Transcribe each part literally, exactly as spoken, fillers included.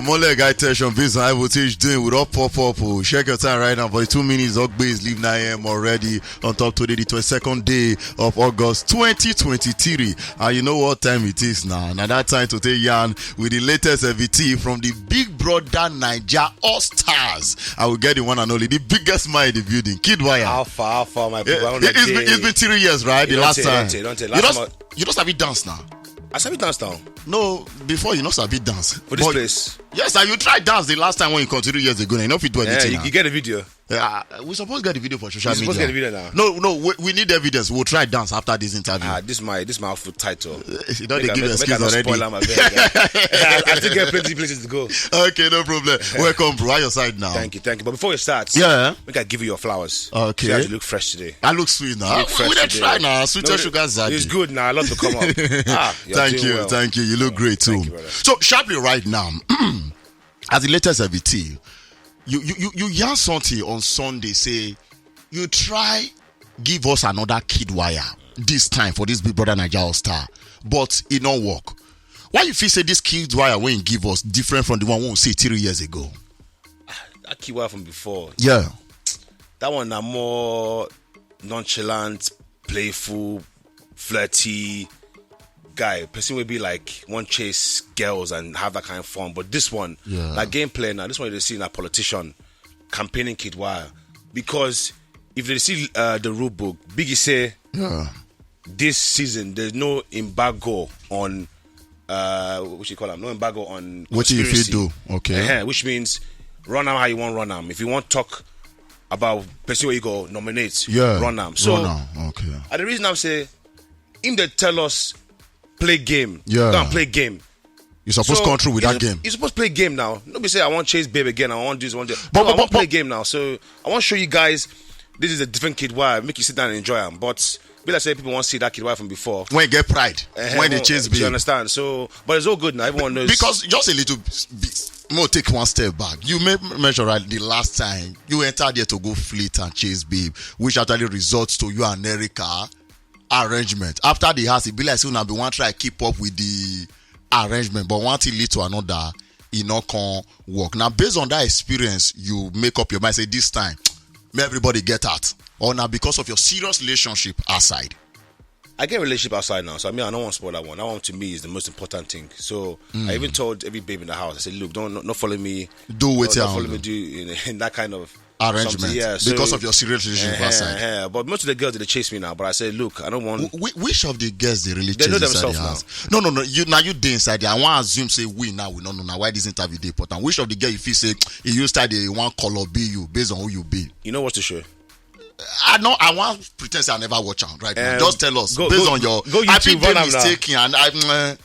Mole guy Teshon, Biz and Ivo Teach doing with up pop up. Oh. Check your time right now. For two minutes, Ogbe is leave nine a.m. already. On top today, the twenty-second day of August, twenty twenty-three. And you know what time it is now. Now that time to take yarn with the latest F V T from the Big Brother Niger All Stars. I will get the one and only, the biggest man in the building, Kid Wire. How far, how far, my people? Yeah, it's, been, it's been three years, right? The last time. You don't, you don't have it dance now. I sabi dance now. No, before you know sabi dance. For this place. Yes, and you try dance the last time when you continue years ago. You know if you do anything. Yeah, you, you get a video. Yeah, we supposed to get the video for social media. You supposed to get the video now. No, no, we, we need evidence. We'll try dance after this interview. Ah, this my this my outfit title. You don't give excuse already. Spoil am, I, I think get plenty places to go. Okay, no problem. Welcome, bro. How your side now? Thank you, thank you. But before we start, yeah, we gotta give you your flowers. Okay, you look fresh today. I look sweet now. We dey try now. Sweet sugar zaddy. It's good now. I love to come up. Ah, thank you, thank you. You look great too. So sharply right now, as the latest F V T, you you you you yarn something on Sunday. Say you try give us another Kid Wire this time for this Big Brother Naija All Star, but it no work. Why you feel say this Kid Wire when you give us different from the one we see three years ago? That Kid Wire from before. Yeah. That one na more nonchalant, playful, flirty guy. Person will be like one chase girls and have that kind of fun. But this one, yeah, like gameplay now, this one you see in a politician campaigning Kid Wire. Because if they see uh, the rule book, Biggie say, yeah, this season there's no embargo on uh what you call them, no embargo on what you fit do. Okay. Uh-huh, which means run am how you want run am. If you want talk about person where you go nominate, yeah, run am. So run am. Okay. And the reason I'm say, if they tell us play game, yeah, go and play game. You suppose so, control with that game. You suppose play game now. Don't be say I want chase babe again. I want this one. But, no, but, I want but, play but, game now. So I want to show you guys. This is a different Kid Wire. Make you sit down and enjoy them. But be like say people want to see that Kid Wire from before. When get pride, uh-huh, when they chase babe. You understand? So, but it's all good now. Everyone knows. Because just a little bit, more take one step back. You may mention right the last time you entered there to go fleet and chase babe, which actually results to you and Erica arrangement. After the house, it be like say una be one try keep up with the arrangement, but one thing lead to another, e no come work. Now, based on that experience, you make up your mind say this time, may everybody get out, or now because of your serious relationship outside. I get relationship outside now, so I mean I don't want to spoil that one. That one to me is the most important thing. So mm. I even told every babe in the house, I said, look, don't not follow me. Do what don't, don't follow me. Do in, in that kind of arrangement, yeah, so, because of your serious relationship uh, outside. Uh, but most of the girls they chase me now. But I said, look, I don't want. Wh- which of the girls they really chase they know inside themselves the house? Now. No, no, no. You now you dey inside there. I want to assume say we now we don't know now why this interview dey important. Which of the girl you feel say you start dey one color be you based on who you be? You know what's the show? I know I want pretend say I never watch am right um, now. Just tell us go, based go, on your. Go YouTube, I feel mistaken and I. Uh,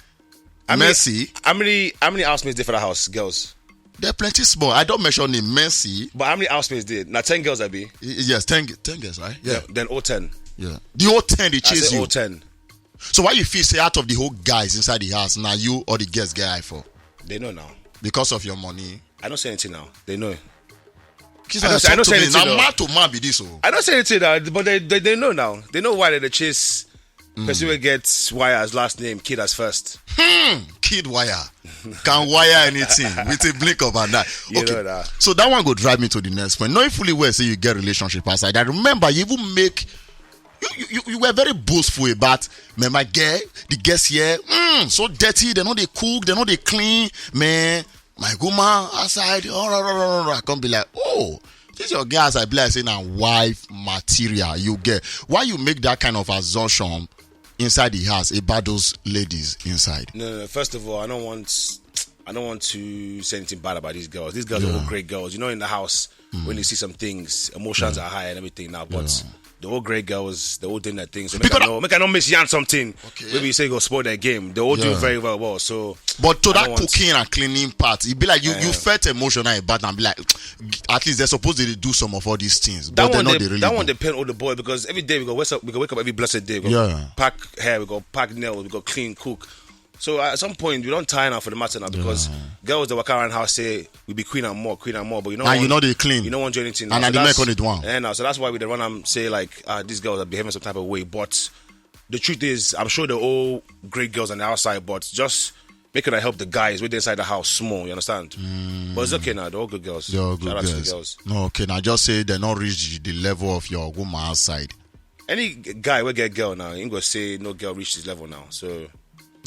I mean, Mercy. How many how many housemates dey for the house, girls? There are plenty small. I don't mention name Mercy. But how many housemates dey? Now ten girls, I be. Yes, ten, ten girls, right? Yeah. Yeah. Then all ten. Yeah. The whole ten they chase you. All ten. So why you feel say out of the whole guys inside the house, now you or the girls get eye for? They know now. Because of your money. I don't say anything now. They know. Kiss I don't, say, I don't say anything. Now man to man be this. Oh. I don't say anything now, but they, they, they know now. They know why they chase. Mm. Person will get wires last name, kid as first. Hmm. Kid wire. Can wire anything with a blink of an eye. Okay. That. So that one go drive me to the next point. Knowing fully well, say you get relationship outside. I remember you even make you you, you were very boastful about me, my girl, the guests here. Mm, so dirty, they know they cook, they know they clean, man. My woman outside, oh, rah, rah, rah, rah, rah, come be like, oh, this your girl outside be like say na wife material you get. Why you make that kind of assumption inside the house about those ladies inside? No, no, no. First of all, I don't want, I don't want to say anything bad about these girls. These girls are all great girls. You know, in the house, when you see some things, emotions are high and everything now. But the old great girls, the old doing that thing. So make I know, make I know Miss Yan something. Okay. Maybe you say go spoil their game. They all do very, very well. So, but to that cooking and cleaning part, it be like you, you felt emotional about and be like, at least they're supposed to do some of all these things. But that one they, they really that one depend on the boy because every day we go wake up, we go wake up every blessed day. We go pack hair, we go pack nails, we go clean, cook. So at some point we don't tire now for the matter now because girls that walk around house say we be queen and more, queen and more, but you know, and you know they clean. You know, one join anything. And so I didn't make on it one. And now, so that's why we the run and say like, ah, these girls are behaving some type of way. But the truth is, I'm sure they're all great girls on the outside, but just Make it help the guys with inside the house small, you understand? But it's okay now, they're all good girls. They're all good Shout out to the girls. Girls. No, okay, now just say they not reach the level of your woman outside. Any g- guy will get girl now, you gonna say no girl reach this level now. So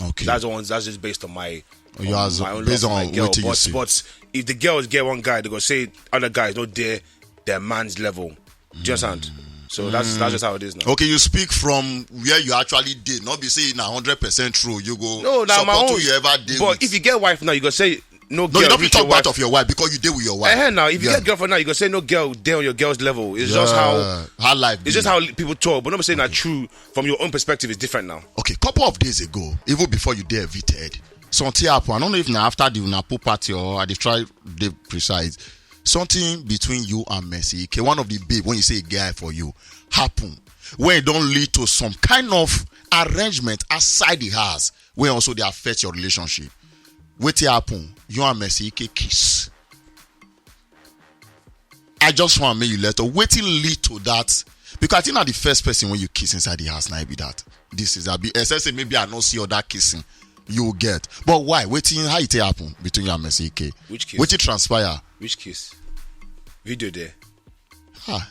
Okay. that's the ones that's just based on my You on as- my own based love for on my girl. what you But, see. But if the girls get one guy, they go say other guys not there, their man's level. Do you understand? So that's that's just how it is now. Okay, you speak from where you actually did, not be saying na hundred percent true. You go No, now my support own. Who you ever did. But With. if you get wife now, you go say no No, girl. you don't be reach talk your wife. About of your wife because you did with your wife. Eh, now if you Yeah. Get girlfriend now, you go say no girl there on your girl's level. It's just how Yeah, how life. it's just Be. How people talk. But I'm saying that true from your own perspective is different now. Okay, couple of days ago, even before you dey evicted, something happen. I don't know if na after the una pool party or I dey try dey precise. Something between you and Mercy Ike, one of the babe when you say a guy for you, happen when it don't lead to some kind of arrangement outside the house where also they affect your relationship. Wetin happen? You and Mercy Ike kiss. I just want make you let her. Wetin lead to that? Because I think na the first person when you kiss inside the house now be that. This is a bit. Except say maybe I no see other kissing you get. But why? Wetin how it happen between you and Mercy Ike? Which kiss? Wetin transpire? Which kiss? Video there. Ah,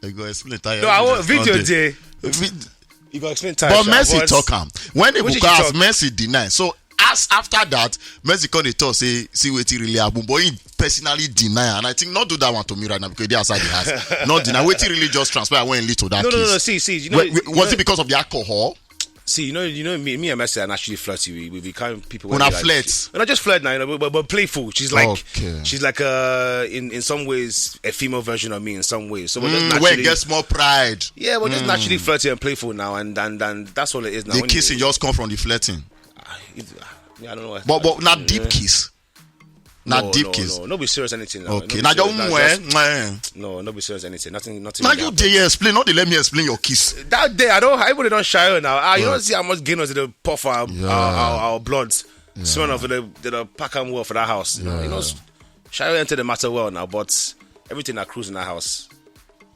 I go explain tire. No, I want video there. Vid- You go explain time. But Sha, Mercy but talk am when they Wetin book she as talk? Mercy deny. So as after that, Mercy come dey talk say see wetin really happen, but he personally deny, and I think not do that one to me right now because they outside the house. Not deny wetin really just transpire when lead to that No, no, case. No, no. See, see. You know, Wait, wait, you was know, it because of the alcohol? See, you know, you know me, me and Mercy are naturally flirty. We, we, we kind of people. When Where I we like- flirt. We're not just flirt now. You know, but, but playful. She's like, Okay. She's like, uh, in in some ways, a female version of me in some ways. So we're just Mm, where naturally, it gets more pride. Yeah, we're just naturally flirty and playful now, and and, and that's all it is now. The When you- kissing just come from the flirting. It, yeah, I don't know. What, But but not deep kiss. Not no, deep no, kiss. No, no, be serious anything. Now. Okay, No, now be serious, just, now, eh, just- eh. No, no, be serious anything. Nothing, nothing. Now Like you that. Dey here explain. Not they let me explain your kiss. That day, I don't. Everybody don't shy now. Ah, you Yeah. Don't see how much gain was in the pot for our, Yeah. our, our, our blood. Smell of the the pack and well for that house. You know, you know, Yeah. shy enter the matter well now, but everything I cruise in that house.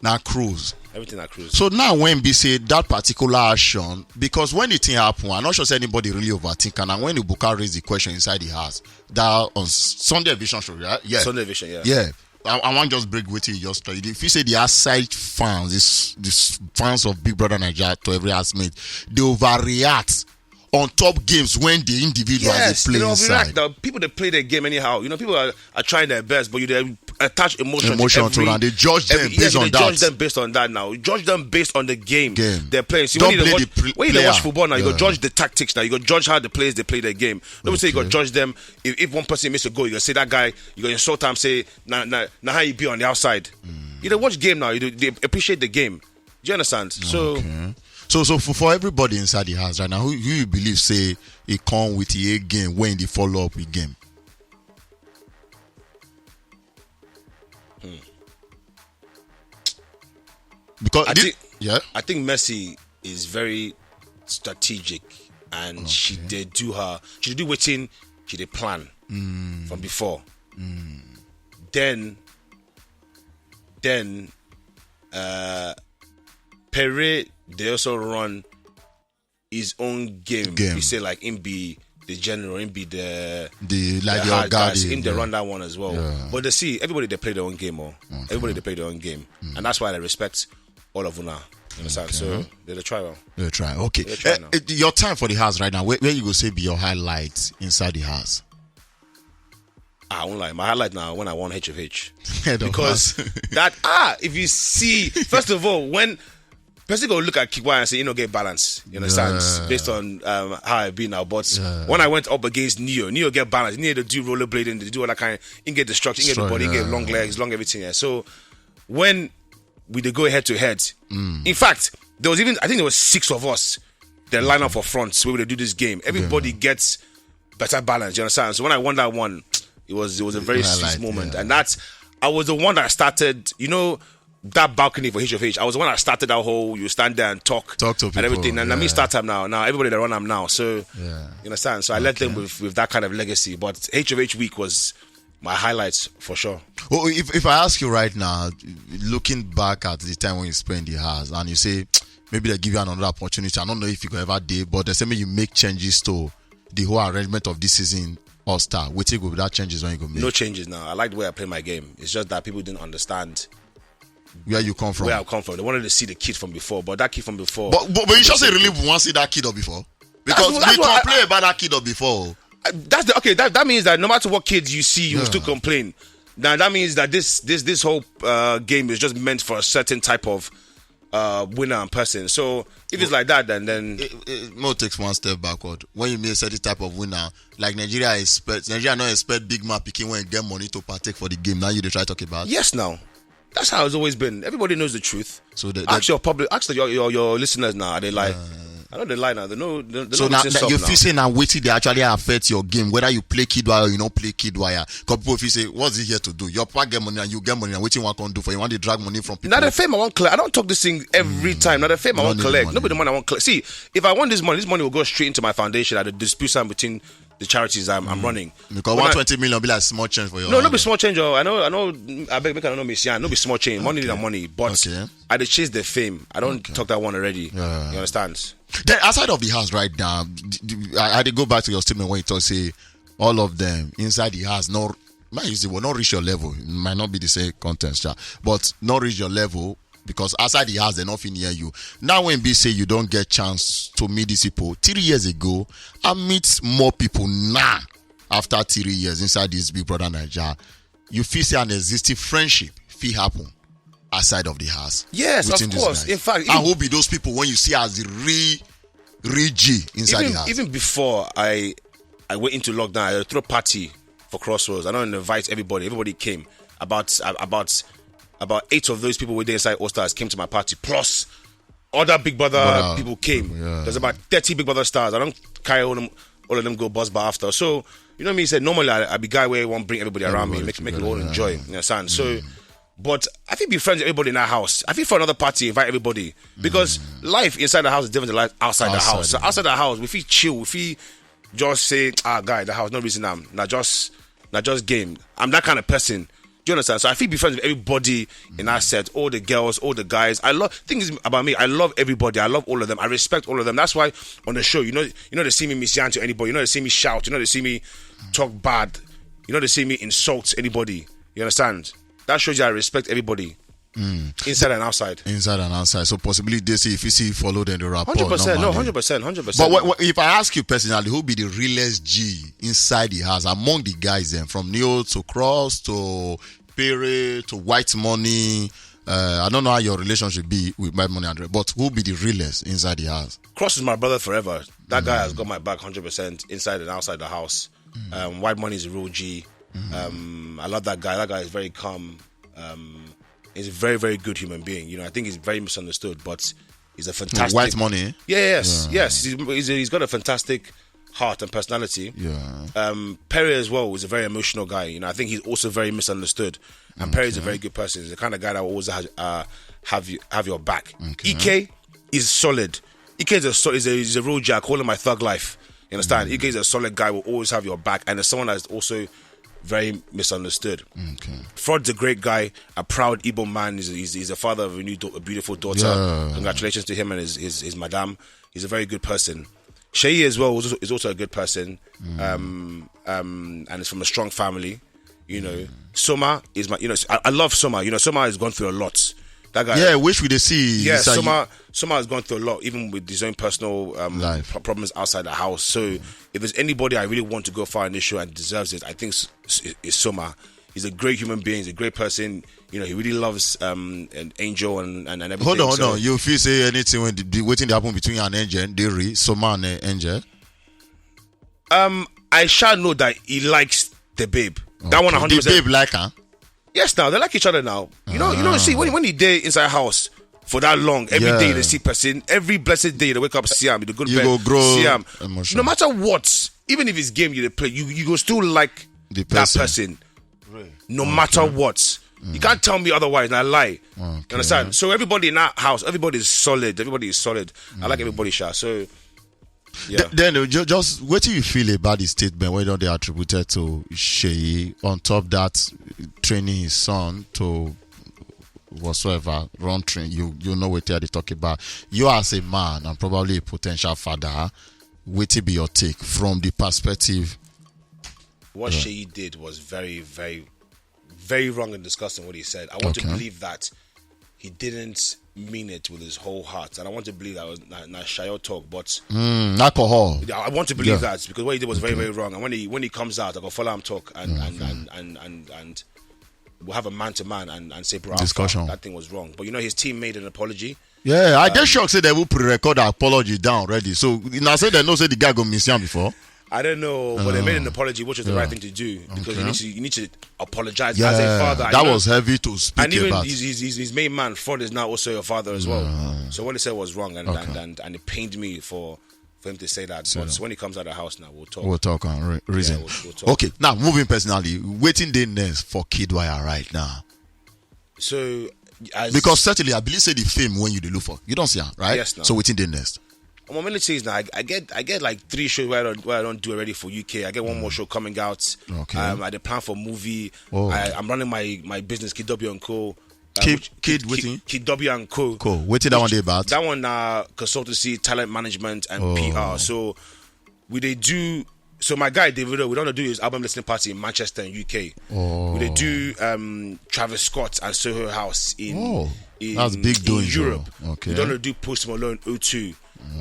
Now cruise. Everything I cruise. So now when be say that particular action, because when the thing happen, I'm not sure say anybody really overthink. And when Ibuka raise the question inside the house, that on S- Sunday Vision show, yeah, yeah, Sunday Vision, yeah. yeah. I, I want just break with you just tell you. If you say the outside fans, this this fans of Big Brother Nigeria to every housemate, they overreact on top games when the individuals Yes, they you play know, inside. Now, people they play their game anyhow. You know, people are, are trying their best, but you they attach emotion, Emotion to, to every, and they judge them every- based yeah, on you that. Judge them based on that now. You judge them based on the game Game. They're playing. See, Don't when you blame watch, the pl- when you dey player. Watch football now, you go Yeah. Judge the tactics now. You go judge how the players they play their game. Don't say you go Okay. Judge them if, if one person makes a goal. You go say that guy. You go insult him. Say nah nah nah how you be on the outside. You don't watch game now. You do, they appreciate the game. Do you understand? So Okay. So so for, for everybody inside the house right now, who, who you believe say he come with a game when they follow up with game? Because I thi- think- yeah, I think Mercy is very strategic, and she Okay. They do her. She do waiting. She they plan from before. Then, then, uh, Pere they also run his own game. Game. You say like him be the general, him be the the like the your hard guard guys, is- him they yeah. Run that one as well. Yeah. But they see everybody they play their own game, oh, everybody they play their own game, and that's why I respect all of una. You understand? So they, they try well. They try. Okay. They try Eh, now. eh, your time for the house right now. Where, where you go say be your highlight inside the house? I won't lie. My highlight now when I won H of H Head of because house. That ah, if you see, first of all, when person go look at Kikwa and say you know get balance, you understand? Yeah. Based on um, how I be now, but Yeah. When I went up against Neo, Neo get balance. Neo they do rollerblading, they do all that kind. He get destruction, he get the Strong, body, he get yeah. Long legs, long everything. Yeah. So when we they go head to head, Mm. In fact, there was even I think there was six of us that line up for fronts where we do this game. Everybody gets better balance. You understand? So when I won that one, it was it was a very Highlight, sweet moment, yeah. And that's I was the one that started. You know that balcony for H of H. I was the one that started that whole. You stand there and talk, Talk to and people, everything. And I mean, yeah. Start time now. Now everybody that run am now. So Yeah. You understand? So I left them with, with that kind of legacy. But H of H week was my highlights for sure. Oh, if, if I ask you right now, looking back at the time when you spend in the house, and you say maybe they give you another opportunity. I don't know if you could ever did, but they say maybe you make changes to the whole arrangement of this season, All Star? Wetin go be that changes when you go make? No changes now. I like the way I play my game. It's just that people didn't understand Where you come from? Where I come from. They wanted to see the kid from before, but that kid from before. But but, but you just say really want see that kid up before because That's- that's we what I- complain about that kid up before. Uh, that's the okay. That, that means that no matter what kids you see, you will Yeah. still complain. Now that means that this this this whole uh, game is just meant for a certain type of uh, winner and person. So if it's like that, then then It, it, Mo takes one step backward. When you make certain type of winner, like Nigeria expect Nigeria not expect big man picking when get money to partake for the game. Now you dey try talk about. Yes, now. That's how it's always been. Everybody knows the truth. So the, Ask the, your public, ask your your, your listeners now. Are they lie? I know they lie now. They know. They, they so know now wetin that sup you now. Feel say now wetin dey actually affect your game, whether you play kid wire or you no play kid wire. Because people feel say, what's he here to do? Your papa get money and you get money, and wetin one can do for you? One dey drag money from people. Now the fame I won't collect. I don't talk this thing every time. Now the fame I You won't don't need collect. money. No be the money I won't collect. See, if I want this money, this money will go straight into my foundation. I dispute some between the charities I'm, I'm running. Because When I- one twenty million be like small change for your. No, no hand. Be small change. Oh, I know, I know. I beg, make I no miss. Yeah, no be small change. Money na money, but Okay. I dey chase the fame. I don't Okay. talk that one already. Yeah. You understand? Then outside of the house right now, d- d- I, I dey go back to your statement when you talk say all of them inside the house no, might use the word, not reach your level. It might not be the same content, sha, but not reach your level because outside the house they not fit near you. Now when be say you don't get chance to meet these people three years ago, I meet more people now after three years inside this Big Brother Naija. You feel say an existing friendship fit happen outside of the house. Yes, of Within these course. guys. In fact, And even- who be those people when you see as the real, real G inside even, the house? Even before I I went into lockdown, I threw a party for Crossroads. I don't invite everybody. Everybody came. About about about eight of those people were there inside All Stars came to my party. Plus other Big Brother Wow. People came. Yeah. There's about thirty Big Brother stars. I don't carry all them all of them go buzz bar after. So you know me. He said normally I, I be guy where I want bring everybody around me, Everybody make make we together, all yeah. Enjoy. You understand? So. But I think be friends with everybody in that house. I think for another party, invite everybody because life inside the house is different than life outside, the Outside house. So the outside the house, we feel chill. We feel just say, ah, guy, the house, no reason. I'm not just, not just game. I'm that kind of person. Do you understand? So I feel be friends with everybody in that set, all the girls, all the guys. I love things about me. I love everybody. I love all of them. I respect all of them. That's why on the show, you know, you know they see me misyan to anybody. You know they see me shout. You know they see me talk bad. You know they see me insult anybody. You understand? That shows you I respect everybody, inside and outside. Inside and outside. So possibly they see if you see follow them the rapport. Hundred percent, no, normally. Hundred percent, hundred percent. But what, what, if I ask you personally, who be the realest G inside the house among the guys then from Neo to Cross to Pere to White Money? Uh, I don't know how your relationship be with White Money Andre, but who be the realest inside the house? Cross is my brother forever. That guy has got my back hundred percent inside and outside the house. Um, White Money is a real G. Um, I love that guy. That guy is very calm. Um, he's a very, very good human being. You know, I think he's very misunderstood, but he's a fantastic White Money. Yes, yes. He's, he's, he's got a fantastic heart and personality. Yeah. Um, Perry as well was a very emotional guy. You know, I think he's also very misunderstood. And Perry is a very good person. He's the kind of guy that will always have, uh, have you have your back. Ike is solid. Ike is a so- is a, is a real G. I call him my thug life. You understand? Ike is a solid guy. Will always have your back, and it's someone that's also very misunderstood. Okay. Frod's a great guy, a proud Igbo man. He's, he's, he's a father of a new, da- a beautiful daughter. Yeah. Congratulations to him and his, his, his madam. He's a very good person. Sheyi as well is also, is also a good person, um, um, and is from a strong family. You know, Soma is my. You know, I, I love Soma. You know, Soma has gone through a lot. That guy. Yeah, which we dey see. Yeah, It's like- Soma, Soma has gone through a lot, even with his own personal um, Life. pro- problems outside the house. So, if there's anybody I really want to go far in this show and deserves it, I think it's, it's, it's Soma. He's a great human being. He's a great person. You know, he really loves um, an Angel and, and, and everything. Hold on, hold So- on. You feel say anything when the, the wetin dey happen between an Angel, Diri, Soma and uh, Angel? Um, I shall know that he likes the babe. That one, Okay. hundred percent. The babe like her. Yes, now they like each other now. You know, you know. See, when when he dey inside house for that long, every Yeah. day they see person. Every blessed day they wake up, see him. The good You bed, go grow see him. Emotional. No matter what, even if it's game you dey play, you you go still like The that person. person. No matter what, you can't tell me otherwise. And I lie. You understand? So everybody in that house, everybody is solid. Everybody is solid. I like everybody, sha. So yeah. Th- then uh, ju- just what do you feel about the statement where they attributed to Sheyi? On top that, training his son to whatsoever wrong train, you you know what they talk about. You as a man and probably a potential father, Wetin be your take from the perspective? What Sheyi did was very, very, very wrong and disgusting. What he said, I want to Okay. believe that he didn't mean it with his whole heart, and I want to believe that was not, not Shayo talk. But Mm, alcohol. yeah, I want to believe Yeah. that because what he did was very, very wrong. And when he when he comes out, I go follow him talk and and, and and and and we'll have a man to man and and say, bro, how far? Discussion. That thing was wrong. But you know, his team made an apology. Yeah, I get shocked say they will pre-record the apology down already. So now say they know say the guy go miss him before. I don't know, but they made an apology, which was the right thing to do because you Okay. need to you need to apologize Yeah, as a father. that You know, was heavy to speak and even about. his, his, his, his main man, Ford, is now also your father as well. So what he said was wrong, and and, and, and it pained me for for him to say that. But when he comes out of the house now, we'll talk. We'll talk and re- reason. Yeah, we'll- we'll talk. Okay, now moving personally, wetin dey next for Kiddwaya right now? So as Because certainly, I believe say the fame when you dey look for, you don't see am, right? Yes, now. So wetin dey next? I'm on many things now. I, I get I get like three shows where I don't where I don't do already for U K. I get one more show coming out. Okay. Um, I dey plan for movie. Oh. I, I'm running my my business, Kid W and Co. Uh, Kid- which- Kid Kid- wetin? Kid W and Co. Cool. Wetin that one dey about? That one, uh, consultancy, talent management, and Oh. P R. So we they do. So my guy Davido, we don't do his album listening party in Manchester in U K. Oh. We they do um, Travis Scott and Soho House in Oh, in, that's big in doings, Europe. oh. Okay. We don't do Post Malone O two.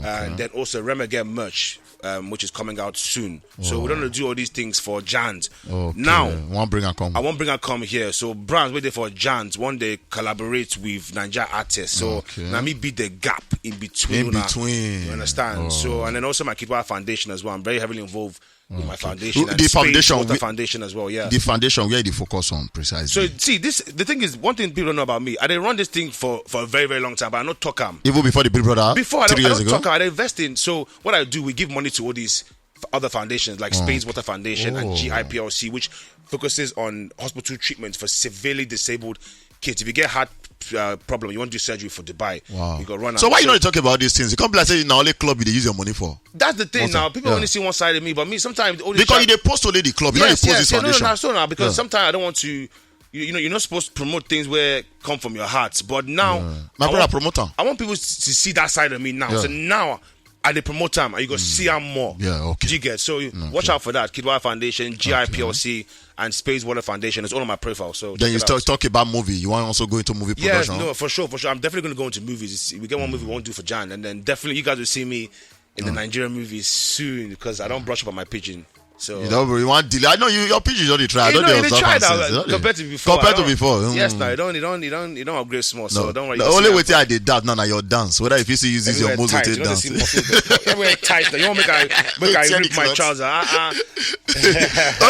And then also Rema get merch, um, which is coming out soon. So we don't do all these things for Jans. Okay. Now, One bring and come. I won't bring her come here. So brands waiting for Jans. One day collaborate with Niger artists. So Okay. now me be the gap in between. In una. between. You understand? Oh. So and then also my Kid Wa Foundation as well. I'm very heavily involved with my foundation. Who- And the Space foundation, Water we- Foundation as well. Yeah. The foundation where they focus on precisely. So see, this the thing is one thing people don't know about me. I didn't run this thing for for a very very long time, but I not talk am. Even before the Big Brother, Before I three don't, I years don't ago. talk, I invest in. So what I do, we give money to all these f- other foundations like Space Water Foundation and Oh. G I P L C, which focuses on hospital treatment for severely disabled kids. If you get heart uh, problem, you want to do surgery for Dubai, Wow. you go run. So am. why you not talking about these things? You come like say now only club you dey use your money for. That's the thing What's now. up? People Yeah. only see one side of me, but me sometimes only Because you dey post only the club, you yes, know you yes, post yeah, this no, no, foundation. no, so now because Yeah. sometimes I don't want to. You, you know, you're not supposed to promote things where come from your heart. But now, My I brother want, promote am. I want people to see that side of me now. Yeah. So now I dey promote am, and you go see am more. Yeah, okay. Do you get? So you watch out for that. Kid Wa Foundation, G I P L C, and Space Water Foundation. It's all on my profile. So Then check you it start out. talk about movie. You want also go into movie Yes, production? No, for sure, for sure. I'm definitely going to go into movies. It's- We get one movie we won't do for Jan, and then definitely you guys will see me in the Nigerian movies soon because I don't brush up on my pidgin. So You don't really want delay. I know you. Your pidgin don't dey try. I You don't know, dey you dey observe try and now. sense. You don't dey- Compared to before, Compared I to don't- before. Yes, Mm. now you don't, you don't, you don't, you don't upgrade small. So No. Don't worry. The You see only am. way I dey doubt now, now your dance. Whether if you see use your Everywhere muscle tight, take you don't dance. see muscle. Everywhere tight. Now you want make I make I Tear the rip my cloth. trouser. Uh-uh.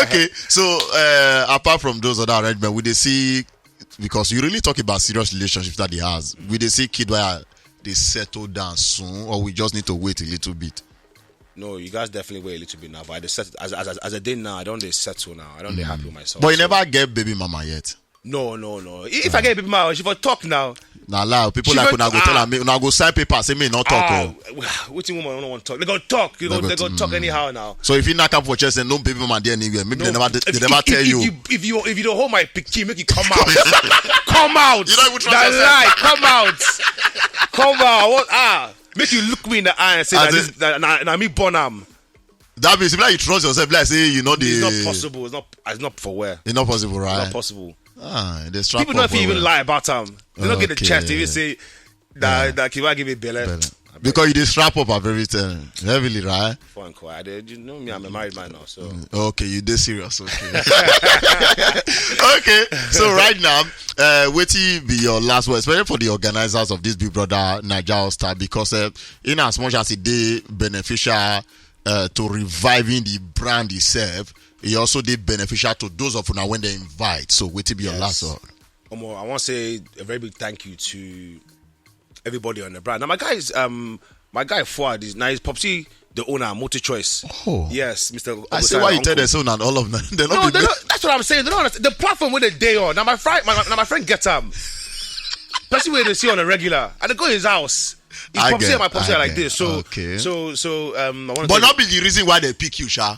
Okay, so uh, apart from those other arrangements, we dey see, because you really talk about serious relationships that he has. We dey see Kid Wa dey settle down soon, or we just need to wait a little bit. No, you guys definitely wait a little bit now. But I just set, as, as as as a day now, I don't dey settle now. I don't dey happy with myself. But you So- never get baby mama yet. No, no, no. If I get baby mama, she for talk now. Na lie. People She like go- una go ah. Tell am, una go sign paper, say me not talk. Ah, Oh. wetin woman no want talk? They go talk. You go, They go they go t- talk anyhow now. So if you knock up for chest and no baby mama there anywhere, maybe they No, never they, if- never if- tell if- you. If, if you if you don't hold my pikin, make it come out. Come out. You don't even trust That yourself. Lie. Come out. Come out. What? Ah, make you look me in the eye and say As that in- this, that, na, na me born am. That means if like you trust yourself, like say you know the. It's not possible. It's not. It's not for where. It's not possible, right? Not possible. Ah, they strap People don't up even well. Lie about am. They don't get the Okay. chance to even say that Yeah. that Kiwa give me belly. Well, because you dey strap up and everything heavily, right? Fine, quiet. You know me. I'm a married man now. So Okay, you dey serious. Okay. Okay. So right now, uh, wetin be your last word, especially for the organizers of this Big Brother Naija All Star, because uh, in as much as e dey beneficial uh, to reviving the brand itself, e also dey beneficial to those of una when they invite. So wetin be your Yes. last word? Omo, I want to say a very big thank you to everybody on the brand. Now my guys, um, my guy Fuad is now his Popsy, the owner, Multi Choice. Oh. Yes, Mister I say why you tell them so now all of them. They No, not they be don't, that's what I'm saying. They don't understand the platform where they day on. Now my friend, my, my, now my friend gets um. Person where they see on a regular, and they go his house. He I Popsy get, and my Popsy I are like get. this. So Okay. So so um, I want But not be the reason why they pick you, sha.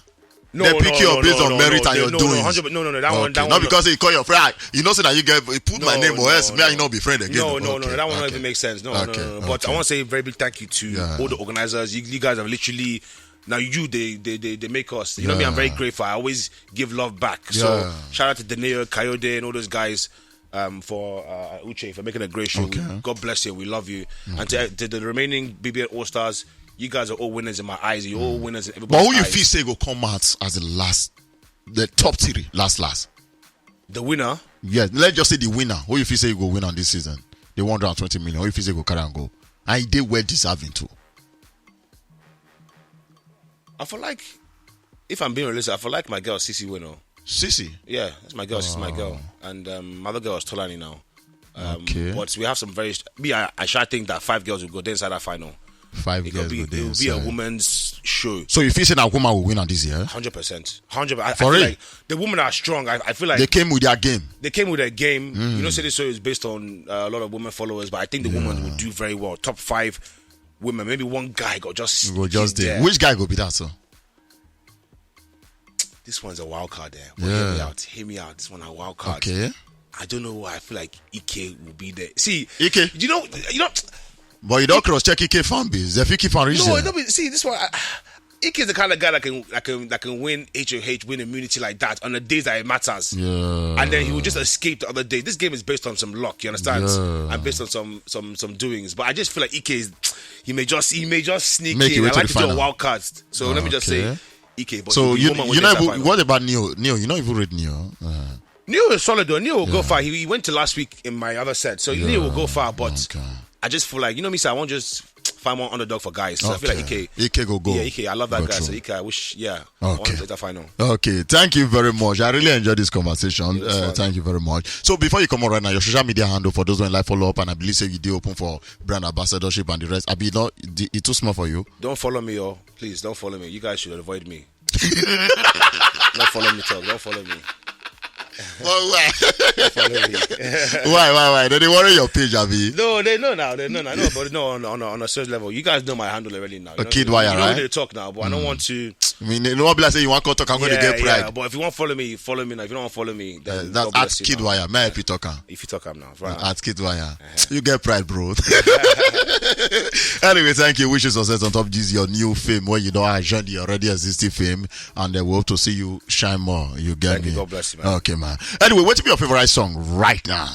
No, They no, pick you no, based no, on no, merit no, and your no, doings. No, hundred- no, no, no, that one, Okay. that Not one. Because he call your friend. You know, say that you get he put my No, name or no, else me and you no. not be friend again. No, no, Okay, no, that one not okay. Even make sense. No, Okay, no, no, no. But okay. I want to say a very big thank you to Yeah. all the organizers. You, you guys have literally Now you, they they they, they make us. You know me. I'm very grateful. I always give love back. So shout out to Daniel Coyote and all those guys. Um, for uh, Uche for making a great show. God bless you. We love you. And to, to the remaining B B N All Stars, you guys are all winners in my eyes. You're all winners in everybody's eyes. But who you feel say go come out as the last, the top three, last last? The winner. Yeah, let's just say the winner. Who you feel say go win on this season? The one hundred twenty million. Who you feel say go carry and go? And they well deserving too. I feel like, if I'm being realistic, I feel like my girl Sisi win. Oh, Sisi? Yeah, that's my girl. She's my girl. And um, my other girl is Tolani now. Um, okay. But we have some very. St- me, I, I shall think that five girls will go there inside that final. Five girls will go there. It will be a woman's show. So you feel say that woman will win on this year? Hundred percent, hundred. I, I feel like the women are strong. I, I feel like they came with their game. They came with their game. You know, say this show is based on uh, a lot of women followers, but I think the woman will do very well. Top five women, maybe one guy go just go just there. Which guy go be that so? This one's a wild card there. But yeah. Hear me out. Hear me out. This one a wild card. Okay. I don't know why I feel like Ike will be there. See, Ike. You know, you know. But you don't cross check Ike fan base. If Ike fan reach no, there. No, see this one. I, Ike is the kind of guy that can that can that can win H O H, win immunity like that on the days that it matters. Yeah. And then he will just escape the other day. This game is based on some luck, you understand? Yeah. And based on some some some doings. But I just feel like Ike is, he may just he may just sneak in. I like to do a wild card. So let me just say Ike. But so you you know what about Neo? Neo, you know if you read Neo. Uh, Neo is solid though. Neo will go far. He, he went to last week in my other set, so Neo will go far. But I just feel like, you know me, so I won't just find one underdog for guys. So I feel like Ike. Ike go go. Yeah, Ike. I love that guy. So Ike, I wish, yeah. Okay. Final. Okay. Thank you very much. I really enjoyed this conversation. Uh, thank you very much. So before you come on right now, your social media handle for those who like follow up, and I believe say you do open for brand ambassadorship and the rest. I be not it too small for you. Don't follow me, oh please, don't follow me. You guys should avoid me. Don't follow me, talk. Don't follow me. But why? Why, why, why? They, they worry your page, Abi. No, they know now. They know now. No, but no, on, on, on a serious level, you guys know my handle already now. You know, Kid Wire, you know right? They talk now, but I don't want to. I mean, you know what? Be like say you want to talk. I'm going to get pride. Yeah, but if you want to follow me, you follow me now. If you don't want to follow me, then uh, that's at Kid Wire. May I talk? If you talk, I'm now. Right. At Kid Wire, you get pride, bro. Anyway, thank you. Wish you success on top of this your new fame where you don't have the already existing fame, and uh, we hope to see you shine more. You get me? God bless you, man. Okay, man. Anyway, what be your favorite song right now?